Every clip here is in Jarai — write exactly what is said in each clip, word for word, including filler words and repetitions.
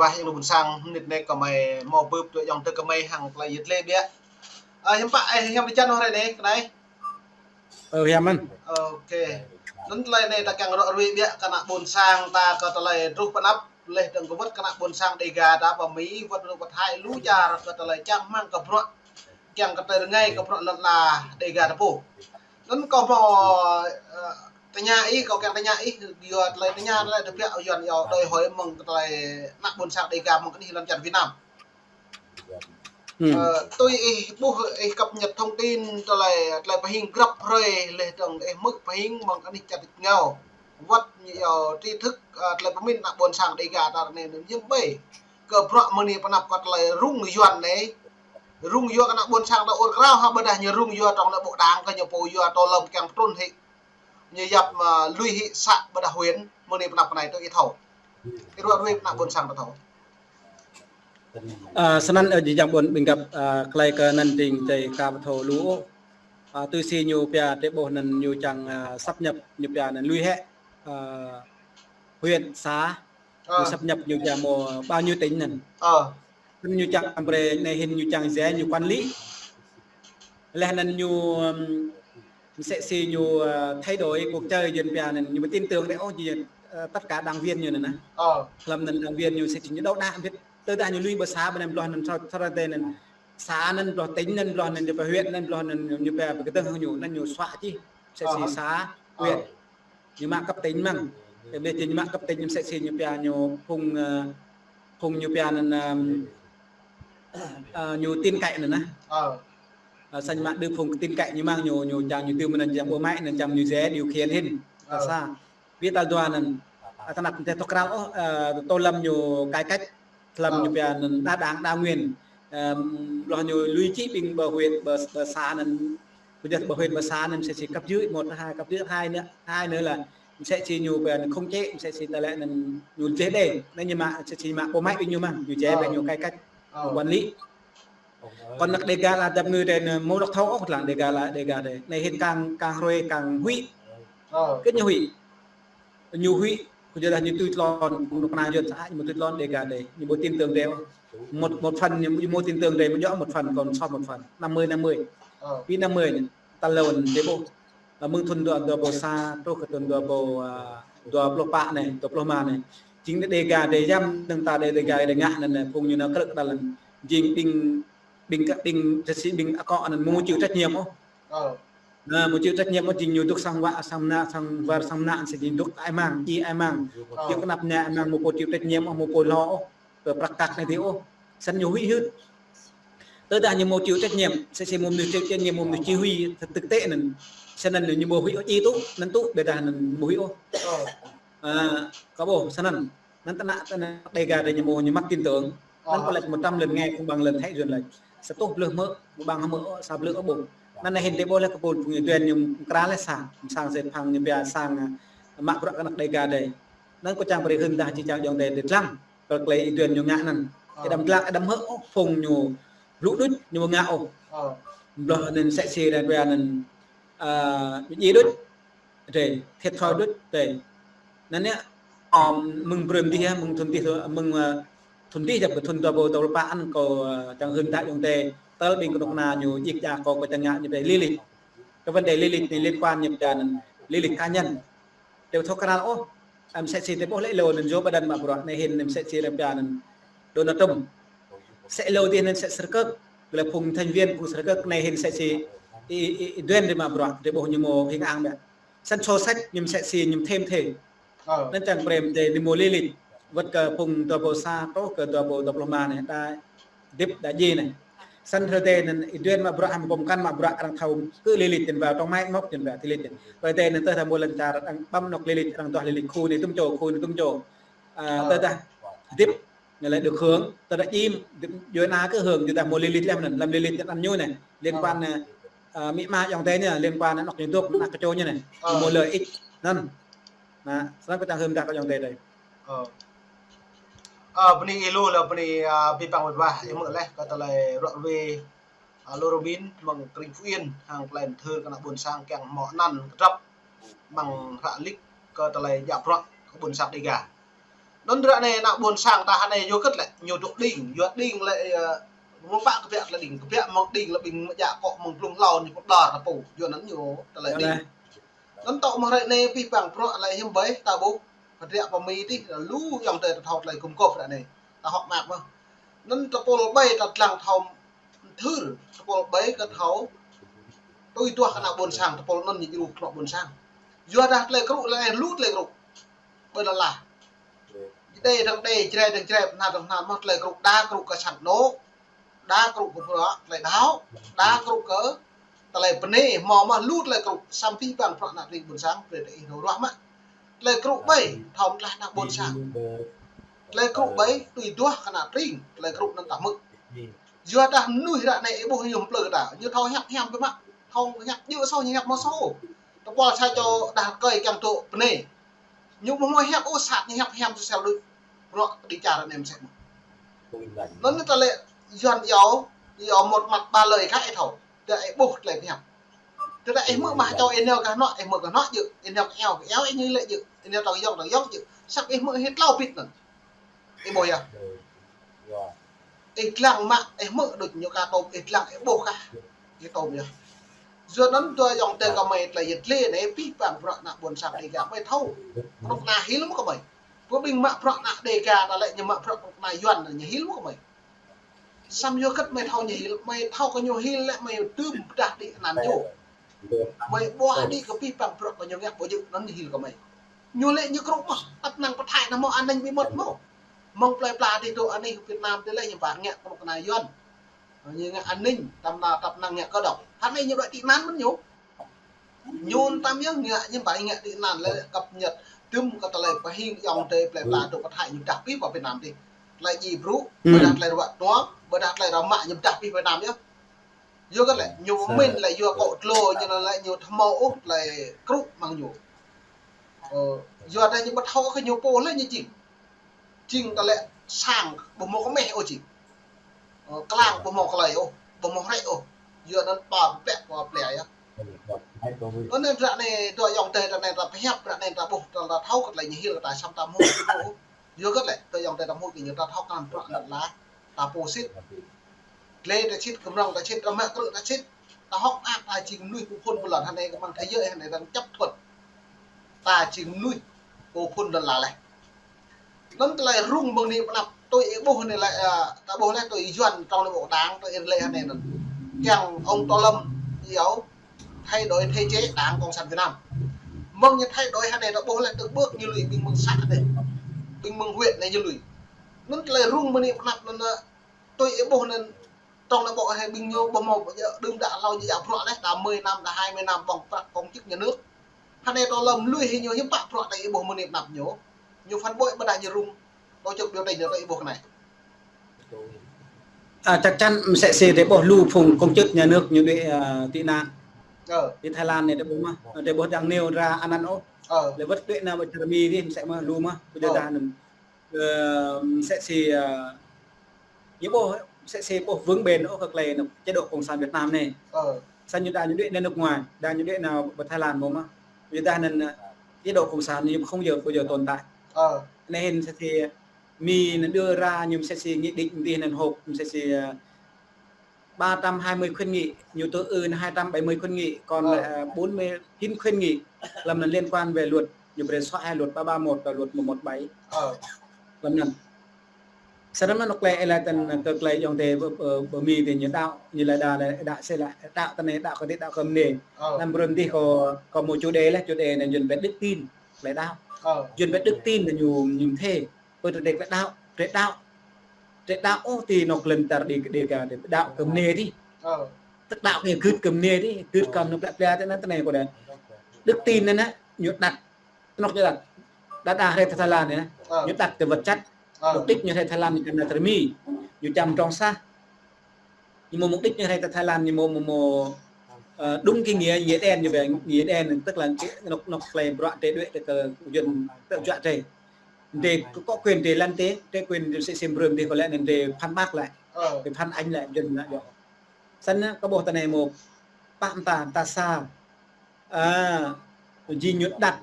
Pah yang ƀôn sang mơnit anai kơmơi hmâo bưp tui yang tơ kơmơi hăng tơlơi yit lĕ biă. Ơ, hiam pă, ơ, hiam pơčan hrơi anai, kơ anai. Ơ, hiam mơ̆n. Ôkê. Anŭn tơlơi anai ta kiăng ră ruai biă kơ ană ƀôn sang ta kơ tơlơi truh pơanăp, leh dơ̆ng kơ wơ̆t kơ ană ƀôn sang Dega ta pơ Mi, wơ̆t rơnŭk wơ̆t hai lu čar kơ tơlơi čang rơmang kơ bruă. Kiăng kơ tơlơi rơngai kơ bruă lŏn ala Dega ta pô. Anŭn kâo hmâo, ơ, tơña ih, kâo kiăng tơña ih, yua tơlơi tơña tơlơi tơbiă Yuan yua đòi hỏi mơ̆ng kơ tơlơi ană ƀôn sang Dega mơ̆ng kơ anih lŏn čar Việt Nam. Ơ, tui ih ƀuh, ih cập nhật thông tin tơlơi, tơlơi pơhing grăp hrơi leh dơ̆ng ih hmư̆ pơhing mơ̆ng anih čar Việt Nam. Wơ̆t ñu yua tri thức, ơ, tơlơi pơmĭn ană ƀôn sang Dega ta anai ñu hiam ƀai. Kơ bruă mơ̆ng anai pơanăp kơ tơlơi rŭng Yuan anai. Rŭng yua kơ ană ƀôn sang ta ur krao hă ƀôdah ñu rŭng yua trong ană bộ đảng kơ ñu pô yua tô lơm kiăng pơtrŭn hĭ. Ñu yap mă lui hĭ să ƀôdah huyện, mơ̆ng anai pơanăp kơ anai tui ih thâo. Ih ră ruai ană ƀôn sang ta thâo. Ơ, snăn, ơ, jih jang ƀôn ƀing găp, ơ, tơlơi kơ anăn ding tơlơi ka ƀu thâo lu ôh. Ơ, tui si ñu pia tơlơi ƀuh anăn ñu čang, ơ, sáp ñăp ñu pia anăn lui hĭ, ơ, huyện, xã, ñu sáp ñăp ñu čang mơ̆ bao nhiêu tỉnh anăn. Anăn ñu čang brơi anai hĭn ñu čang jai ñu quản lý. Leh anăn ñu, ưm, msĕ si ñu, ơ, thay đổi cuộc chơi Yuan pia anăn ñu ƀu tin tưởng đơi ôh, ơ, tất cả đảng viên ñu anăn. Hlăm anăn đảng viên ñu msĕ si ñu đăo đă ƀiă. Tơdah ñu lui ƀơi xã ƀơi anăn blah anăn sa-, sa-, anăn blah tỉnh anăn blah anăn ñu pia huyện anăn blah anăn ñu pia ƀơi kơdơ̆ng hăng ñu anăn ñu xóa čih. Msĕ si xã, huyện. Ñu mă cấp tỉnh mơ̆n. Kơ ƀiă ñu mă cấp tỉnh msĕ si ñu pia ñu phung, ơ, phung ñu pia anăn, ơ, ơ, ñu tin cậy anăn. Ơ, sa ñu mă đơ phung tin cậy ñu mơ̆n ñu, ñu čang ñu tơm anăn čang bộ máy anăn čang ñu dễ điều khiển hĭn. Sa. Ƀiă tal dua anăn, ơ, tơnap tơnap tơ tŏk krao ôh, ơ, tô lơm ñu cải cách, hlăm ñu pia anăn đa đảng đa nguyên. Ơ, blah ñu lui čih ƀing ƀơi huyện ƀơi, ƀơi xã anăn, ƀơi huyện ƀơi xã anăn msĕ si cấp dưới một, hai, cấp dưới hai nữa, hai nữa là msĕ si ñu pia anăn khống chế, msĕ si tơlơi anăn ñu dễ đe, anăn ñu mă, msĕ si mă bộ máy ƀing ñu mơ̆n, ñu dễ ƀing ñu cải cách, ñu quản lý. Kơ anăk Dega lĕ dăp ngư đơi anăn mơ̆ dŏ thâo ôh lăng Dega lĕ Dega đơi. Anai hĭn kang, kang hrơi kang huĭ. Kơ ñu huĭ. Ñu huĭ, kơ yua dah ñu tui tlôn, kơnuk kơna Yuan sa ai ñu mơ̆ tui tlôn Dega đơi. Ñu ƀu tin tưởng đơi ôh. Một, một phần ñu, ñu mơ̆ tin tưởng đơi, mơ̆ djơ̆ một phần, kơ sô một phần. Năm mươi năm mươi. Pi năm mươi anai, tal lŏn đơi ƀuh. Ơ, mơ̆ng thun dua, dua ƀâo sa, truh kơ thun dua ƀâo, ơ, dua pluh pă anai, dua pluh rơma anai. Jing đơi Dega đơi yăm, dơ̆ng ta đơi Dega đơi ngă anăn, phung ñu nao krư̆ kơ đa lăng. Jing ƀing, ƀing kơ, ƀing, tơsĭ ƀing akŏ anăn mơ̆ chịu trách nhiệm ôh. Ơ. Anăn mơ̆ chịu trách nhiệm ôh, jing ñu dŏ sang wă, sang mơnă, sang war, sang mơnă, msĕ jing dŏ ai mang, či ai mang. Yua kơ anăp anai ai mang mơ̆ pô chịu trách nhiệm ôh, mơ̆ pô lo ôh, kơ prăk kăk anai đơi ôh. Snăn ñu huĭ hưt. Tơdah ñu mơ̆ chịu trách nhiệm, msĕ si mơ̆ mơnuih chịu trách nhiệm, mơ̆ mơnuih chỉ huy thực, thực tế anăn. Snăn ñu mơ̆ huĭ ôh, či tŭ, anăn tŭ, ƀiădah anăn mơ̆ huĭ ôh. Ơ. Ơ, kơ ƀuh, snăn. Anăn tơnap, tơnap Dega đơi ñu mơ̆ ñu mă tin tưởng. Anăn kơ lĕ một trăm lần nghe không bằng lần thấy Yuan lĕ. Sa rơtuh blư̆ hmư̆, mơ̆ ƀăng hmư̆, sa blư̆ ƀuh. Anăn anai hĭn đơi ƀuh lĕ kơ pô phung Yuan ñu mkra lĕ sa, msĕ si phung ñu pia sang, ơ, mă bruă kơ anăk Dega đơi. Anăn kơ čang brơi hưn dah či čang ayŏng adơi đơi dlăng. Kơ tơlơi Yuan ñu ngă anăn. Ơ. Ih đăm dlăng, ih đăm hmư̆ ôh, phung ñu blŭ đôč, ñu mơ̆ ngă ôh. Ơ. Blah anăn msĕ si đa pia anăn, ơ, ñu djai đôč. Đơi, thiệt thòi đôč, đơi. Anăn anai, ơ, mơ̆ng brơi mơ̆ng dih, mơ̆ng thun dih, mơ̆ng, ơ, thun dih djăp kơ thun dua ƀâo dua pluh pă anăn kâo, ơ, čang hưn dah ayŏng adơi. Tơl ƀing kơnuk kơna ñu djik djak kâo, kâo čang ngă ñu đơi lý lịch. Kơ vấn đề lý lịch anai liên quan ñu pia anăn lý lịch cá nhân. Đơi thâo krăn ôh. Ơ, msĕ si đơi ƀuh lĕ lu anăn yua ƀơi anăn mă bruă anai hĭn msĕ si đa pia anăn Donald Trump. Msĕ lu dih anăn msĕ sơrkơ̆k. Lĕ phung thành viên phung sơrkơ̆k anai hĭn msĕ si ih, ih, ih Yuan đơi mă bruă, đơi ƀuh ñu mơ̆ hing ang ƀiă. Snăn sổ sách ñu msĕ si ñu thêm thêm. Ơ. Anăn čang brơi mơ̆ đơi ñu mơ̆ lý lịch. Wơ̆t kơ phung dua ƀâo sa truh kơ dua ƀâo dua pluh rơma anai, đa dip đa djai anai. Snăn hrơi anai anăn ih Yuan mă bruă hăm pơm kăn mă bruă arăng thâo kơ lý lịch anăn ƀă trong máy móc anăn ƀă lý lịch anăn. Hrơi anai anăn tơdah mơ̆ lŏn čar arăng ƀăm anŏ lý lịch arăng duah lý lịch khu anai tŭm čô, khu anai tŭm čô. Ơ, tơdah dip anai lĕ được hưởng, tơdah djai, dip djuai anăn kơ hưởng, tơdah mơ̆ lý lịch lĕ anăn, lăm lý lịch anăn ñu anai. Liên quan, ơ, ơ, amĭ ama ayŏng adơi anai, liên quan anŏ ñu dŏ, anăn kơ čô ñu anai. Ơ. Mơ̆ lợi ích, anăn. Anăn, snăn kâo čang hưn dah kơ ayŏng adơi đơi. Ơ. Ơ, bơni ih lu lĕ bơni, ơ, abih bang wơ̆t wa, ih hmư̆ leh kơ tơlơi ră ruai, ơ, Lô Rô Min, mơ̆ng krĭng Phú Yên, hăng tơlơi mthưr kơ ană ƀôn sang kiăng hmâo anăn kơdrăp, mơ̆ng hră lik kơ tơlơi djă bruă kơ ƀôn sang Dega. Anŭn ră anai ană ƀôn sang ta hơnai yua hơget lĕ, ñu dŏ đing, yua đing lĕ, ơ, mơ̆ng pă kơbiă tơlơi đing, kơbiă mơ̆ng đing lĕ ƀing mơ̆ djă akŏ mơ̆ng blung hlâo ñu pơđar ta pô, yua anŭn ñu tơlơi đing. Anŭn tŏ mơ̆ng hrơi anai abih bang bruă lĕ hiư̆m ƀai ta ƀuh, pơdriă pơmĭn tih, lu ayŏng adơi ta thâo tơlơi gum gôp ră anai. Ta hŏk mơak mơ̆n. Anŭn tơpul ƀai ta lăng thâo mơthưr, tơpul ƀai kơ thâo tui duah kơ ană ƀôn sang, tơpul anŭn ñu djru kơ ană ƀôn sang. Yua dah tơlơi krŭ lĕ lu tơlơi krŭ. Ƀơi lŏn ala. Đe dơ̆ng đe, Jrai dơ̆ng Jrai, Bahnar dơ̆ng Bahnar, mơ̆ tơlơi krŭ, đa krŭ kơ sang anôk, đa krŭ kơ bruă tơlơi đaŏ, đa krŭ kơ tơlơi bơnai, hmâo mơ̆ lu tơlơi krŭ, samơ̆ abih bang bruă ană tring ƀôn sang, brơi ta ih ruah mă. Tơlơi krŭ ƀai, thâo mơtlaih ană ƀôn sang. Tơlơi krŭ ƀai, tui duah kơ ană tring, tơlơi krŭ anŭn ta hmư̆. Yua dah mơnuih ră anai ih ƀuh ñu plư kơ ta, ñu thâo hiăp hiam biă mă, thâo hiăp djơ̆ soh, ñu hiăp hmâo soh. Tơpul sa čô đah rơkơi kiăng dŏ bơnai. Ñu ƀu hmâo hiăp ôh, sat ñu hiăp hiam sơsel đôč. Bruă kơđi čar anai mơsĕ mơ̆n. Anŭn ta lĕ Yuan iâu, iâu một mặt ba lời khác ih thâo. Tơdah ih ƀuh tơlơi hiăp. Tơdah ih hmư̆ mă čô ih nao kơ hnuă, ih hmư̆ kơ hnuă djơ̆, ih nao kơ iâu, kơ iâu ih ñu lĕ djơ̆, ih nao tŏ yŏng, tŏ yŏng djơ̆. Samơ̆ ih hmư̆ ih tlâo bit anŭn. Ih ƀuh yơh. Ih lăng mă, ih hmư̆ đôč ñu ka tôm, ih lăng ih ƀuh kah. Ih tôm yơh. Yua anŭn dua ayŏng adơi gơmơi tơlơi yet lĕ anai abih bang bruă ană ƀôn sang Dêga gơmơi thâo. Kơnuk kơna hil mơ̆ gơmơi. Pơ ƀing mă bruă ană Dêga ta lĕ ñu mă bruă kơnuk kơna Yuan ñu hil mơ̆ gơmơi. Samơ̆ yua hơget mơi thâo ñu hil, mơi thâo kơ ñu hil lĕ mơi tŭm pơdah đĭ anăn ñu. Mơi ƀuah đĭ kơ abih bang bruă kơ ñu ngă ƀu djơ̆ anŭn ñu hil gơmơi. Ñu lĕ ñu krŭ mơ̆, tăp năng pơthai anŭn mơ̆ an ninh bí mật mơ̆. Mơ̆ng plơi pla tih dŏ anih Việt Nam tih lĕ ñu ƀă ngă kơnuk kơna Yuan. Ñu ngă an ninh, tăp năng, tăp năng ngă kơdŏng. Hơnai ñu đuaĭ tị nạn mơ̆n ñu. Ñu tăm yơh ngă ñu ƀă ngă tị nạn lĕ cập nhật tŭm kơ tơlơi pơhing ayŏng adơi plơi pla dŏ pơthai ñu pơdah pih pơ Việt Nam tih. Tơlơi djai brŭ, ƀôdah tơlơi ruă tơnua, ƀôdah tơlơi rơmă ñu pơdah pih Việt Nam yơh. Yua hơget lĕ, ñu mĭn lĕ yua akŏ tlô, ñu anŭn lĕ ñu ƀu hmâo ôh tơlơi krŭ mơ̆ng ñu. Ơ, yua dah ñu ƀu thâo kơ ñu pô lĕ ñu jing. Jing ta lĕ sang ƀu hmâo kơmeh ôh jing. Ơ, klang ƀu hmâo klơi ôh, ƀu hmâo hrĕ ôh. Yua anŭn pơplĕ, pơplĕ yơh. Anŭn ră anai dua ayŏng adơi ră anai ta pơhiăp, ră anai ta ƀuh, ta, ta thâo kơ tơlơi ñu hil kơ ta samơ̆ ta ƀu hmâo ôh. Yua hơget lĕ, dua ayŏng adơi ta hmư̆ kơ ñu ta thâo kơ anăn bruă anăn la, ta pô sĭt. Glai ta sĭt, kơmrŏng ta sĭt, rơmă krư̆ ta sĭt. Ta hŏk mơak ta jing mơnuih pơphun pơlŏn hơnai kơ mơ̆ng thế giới hơnai ta chấp thuận. Ta jing mơnuih pơphun lŏn la laih. Anŭn tơlơi rŭng mơ̆ng anai pơ anăp, tui ih ƀuh anai lĕ, ơ, ta ƀuh lĕ tui Yuan trong nội bộ đảng, tui ih lĕ hơnai anŭn. Kiăng ông Tô Lâm iâu thay đổi thể chế Đảng Cộng sản Việt Nam. Mơ̆ng ñu thay đổi hơnai ta ƀuh lĕ từng bước ñu lui ƀing mơ̆ng xã anai. Ƀing mơ̆ng huyện anai ñu lui. Anŭn tơlơi rŭng mơ̆ng anai pơ anăp anŭn, ơ, tui ih ƀuh anŭn trong nội bộ hơnai ƀing ñu ƀu hmâo đưm đă hlâo ñu djă bruă laih, đa mười năm, đa hai mươi năm ƀơ̆ng prăk công chức nhà nước. Hơnai Tô Lâm lui hĭ ñu hiư̆m pă bruă tui ih ƀuh mơ̆ng anai pơ anăp ñu. Ñu phản bội ƀôdah ñu rŭng. Tổ chức biểu tình ñu tui ih ƀuh anai. À, chắc chắn mơ̆ sĕ si drei ƀuh lu phung công chức nhà nước ñu đuaĭ, à, tị nạn. Ơ. Đi Thái Lan anai drei ƀuh mơ̆, drei ƀuh dăng nêu ra anăn ôh. Ơ. Lĕ wơ̆t đuaĭ nao ƀơi Thar Mi dih mơ̆ sĕ mơ̆ lu mơ̆, ƀu djơ̆ dah anŭn. Ơ, mơ̆ sĕ si, à, ñu ƀuh, mơ̆ sĕ si ƀuh vướng bền ôh kơ tơlơi anŭn chế độ cộng sản Việt Nam anai. Ơ. Săn ñu đa ñu đuaĭ nao nước ngoài, đa ñu đuaĭ nao ƀơi Thái Lan mơ̆ mơ̆. Ƀu djơ̆ dah anŭn, à, chế độ cộng sản ñu không bao giờ, bao giờ tồn tại. Ơ. Anai hĭn mơ̆ sĕ si Mi anŭn đưa ra ñu mơ̆ sĕ si nghị định dih anŭn hộp mơ̆ sĕ si, à, ba trăm hai mươi khuyến nghị, ñu tơ ư anŭn hai trăm bảy mươi khuyến nghị, còn lại, à, bốn mươi chín khuyến nghị. Lăm anŭn liên quan về luật, ñu brơi soh hai luật ba ba một và luật một một bảy. Ơ. Lăm anŭn. Sơnăm anŭn tơlơi ih laĭ tăn tơlơi ayŏng adơi ƀơ, ƀơ, ƀơ Mi dih ñu đaŏ, ñu laĭ đa, laĭ đaŏ sĕ laĭ, đaŏ tơ anai, đaŏ kơ dih, đaŏ kơ mơnê. Ơ. Lăm brơi dih kâo, kâo mơ̆ chủ đề laih, chủ đề anŭn Yuan pĕ đức tin, laĭ đaŏ. Ơ. Yuan pĕ đức tin anŭn ñu, ñu thê. Pơ drei laĭ đaŏ, drei đaŏ. Drei đaŏ ôh ti anŏ lŏn čar Dê-, Dêga, drei đaŏ kơ mơnê dih. Ơ. Tức đaŏ kơ gưt kơ mơnê dih, gưt kơ anŏ plĕ plĕ tơ anai tơ anai kâo đa. Đức tin anŭn anŭn, ñu đặt, anŏ ñu đặt. Đa đa hrơi tơ Thái Lan anai, ơ, ñu đặt tơ vật chất. Ơ. Mục đích ñu hrơi Thái Lan ñu kơnang tơrmi. Ñu čăm trong sah. Ñu mơ̆ mục đích ñu hrơi tơ Thái Lan ñu mơ̆, mơ̆, mơ̆, ờ, đúng cái nghĩa, nghĩa đen ñu về, nghĩa đen tức là cái, anŏ, anŏ tơlơi bruă drei đuaĭ tơ kơ Yuan tơjuă drei. Drei có, có quyền drei lên tiếng, drei quyền drei sĭ sĭm brơm drei kơ lĕ anŭn drei phản bác lại. Ơ. Drei phản ánh lại Yuan anŭn yơh. Săn anŭn kâo ƀuh tơ anai mơ̆ pă mơta, mơta sa. À, jing ñu đặt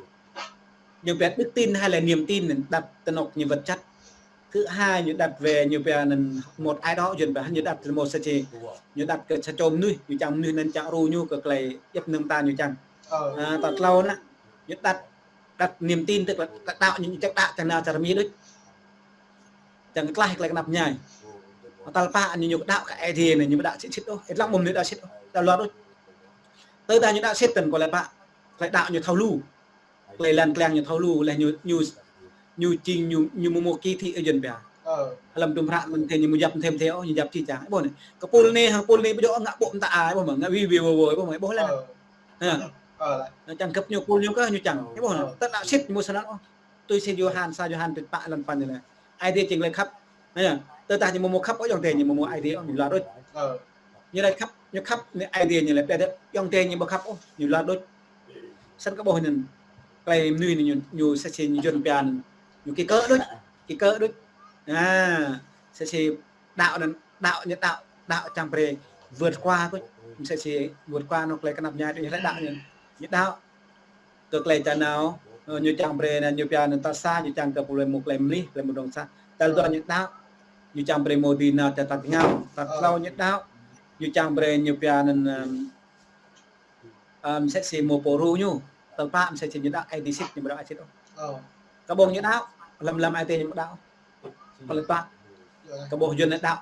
Ñu pia đức tin hay là niềm tin anŭn, đặt tơ anŏ ñu vật chất. Thứ hai, ñu đặt về, ñu pia anŭn một ai đó, Yuan pia, ñu đặt một sa čô, ñu đặt kơ sa čô mơnuih, ñu čang mơnuih anŭn čang ru ñu kơ tơlơi djŏp mơnơ̆ng ta ñu čang. Ơ. A, tal klâo anŭn, ñu đặt, đặt niềm tin tức là đaŏ ñu, ñu čang đaŏ čang nao čar Mi đôč. Čang tlaih tơlơi kơnăp ñai. Tal pă anŭn ñu đaŏ kơ Aê Diê anŭn, ñu ƀu đaŏ sĭt sĭt ôh, ih lăng mơ̆n ñu đaŏ sĭt ôh, đaŏ luar đôč. Tơdah ñu đaŏ sĭt tơl kơ tơlơi pă, tơlơi đaŏ ñu thâo lu. Tơlơi lăng tơlơi ñu thâo lu, laih ñu, ñu, ñu jing ñu, ñu mơ̆ mơ̆ kỳ thị Yuan pia. Ơ. Hlăm tum hră mơ̆n thê ñu mơ̆ djăp thê thê ôh, ñu djăp či čang. Ơ, ƀuh anai. Kơ pul anai, hăng pul anai ƀu djơ̆ ngă ƀô̆ mơta ai, ƀuh mơ̆n, ngă wĭ wĭ wŏ wŏ, ƀuh mơ̆n, ƀuh laih. Ơ. Ha. Ơ, laih. Čang gơ̆p ñu pul ñu kơ ñu čang. Ơ, ƀuh anai. Ơ. Tơdah sĭt mơ̆ snăn ôh. Tui si Yôhan, sa Yôhan trĭt pă lăn păn anai. Aê Diê jing tơlơi khăp. Ha. Tơdah ñu mơ̆ mơ̆ khăp ôh, ayŏng adơi ñu mơ̆ mơ̆ Aê Diê ôh, ñu luar đôč. Ơ. Ñu laĭ khăp, ñu khăp anai Aê Diê ñu laĭ, tơdah ayŏng adơi ñu ƀu khăp ôh, ñu luar đôč. Snăn kơ ƀuh anŭn, tơlơi mơnuih anŭn ñu, ñu sa čô ñu Yuan pia anŭn, ñu kỳ cựu đôč, kỳ cựu đôč. A, sa čô đaŏ anŭn, đaŏ ñu đaŏ, đaŏ čang brơi vượt qua đôč. Sa čô vượt qua anŏ tơlơi kơnăp ñai đôč, ñu laĭ đaŏ ñu, ñu đaŏ kơ tơlơi čang nao, ơ, ñu čang brơi anŭn, ñu pia anŭn tal sa, ñu čang kơ pô lĕ mơ̆ tơlơi mơlih, tơlơi mơ̆ dŏng sa. Tal dua ñu đaŏ, ñu čang brơi mơ̆ dưi nao čar ta tơngao. Tal klâo ñu đaŏ, ñu čang brơi ñu pia anŭn, ơm, ơm, mơsĕ si mơ̆ pô ru ñu. Tal pă mơsĕ si ñu đaŏ Aê Diê sĭt, ñu ƀu đaŏ sĭt ôh. Ơ. Kơ ƀuh ñu đaŏ, lăm lăm Aê Diê ñu ƀu đaŏ. Tal pă. Ơ. Kơ ƀuh Yuan anai đaŏ,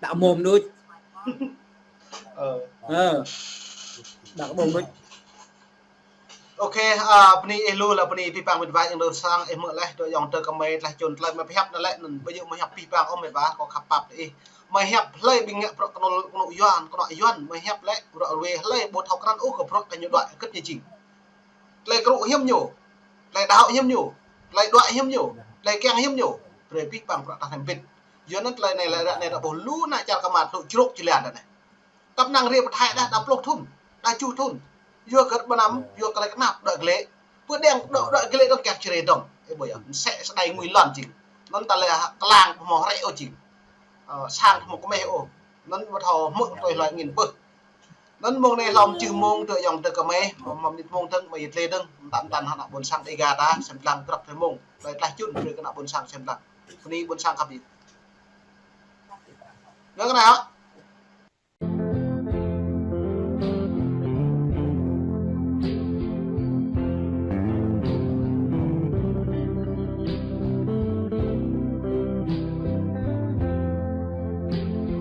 đaŏ mơ̆m đôč. Ơ. Ơ. Đaŏ kơ ƀuh đôč. Ôkê, a, bơni ih lu, lĕ bơni pih pang mĕt wa ayŏng adơi ƀôn sang, ih hmư̆ laih, tơ ayŏng adơi kơmơi tlaih čun tơlơi mơi pơhiăp anŭn lĕ, anŭn ƀu djơ̆ mơi hiăp pih pang ôh mĕt wa, kâo khăp pap tơ ih. Mơi hiăp hlơi ƀing ngă bruă kơnŭl kơnŭk Yuan, kơnŭk Yuan, mơi hiăp lĕ, bruă ruai hlơi ƀu thâo krăn ôh kơ bruă kơ ñu đuaĭ kơ̆t ñu jing. Tơlơi krŭ hiư̆m ñu, tơlơi đaŏ hiư̆m ñu, tơlơi đuaĭ hiư̆m ñu, tơlơi kiăng hiư̆m ñu, brơi pih pang bruă tah anai bĭt. Yua anŭn tơlơi anai lĕ ră anai ră ƀuh lu ană čar kơmăt hlŭ črôk či lian đa anai. Tăp năng rai pơthai đah đa pluh thŭn, đa tơjuh thŭn. Yua kơ ƀu năm, yua kơ tơlơi kơnăp đuaĭ glaĭ. Pơđeng đuaĭ, đuaĭ glaĭ dơ̆ng kiăng čơrê dơ̆ng. Ơ, ƀuh yơh, mơsĕ sơđai ngui lŏn jing. Anŭn tơlơi hă klang pơhmô hrĕ ôh jing. Ơ, sang pơhmô kơmeh ôh. Anŭn ƀu thâo hmư̆ tui hloi angĭn pơh. Anŭn mông anai hlâo mơ̆ čih mông tơ ayŏng adơi kơmơi, mơ̆, mơ̆ mơnit mông dơ̆ng, mơi yit lĕ dơ̆ng, mơtam mơtam hơnăk ƀôn sang Dega ta, sem lăng grăp tơlơi mông, tơlơi tlaih čun, tơlơi kơ hơnăk ƀôn sang sem lăng. Bơni ƀôn sang khăp yơh. Ngă kơ anai hă?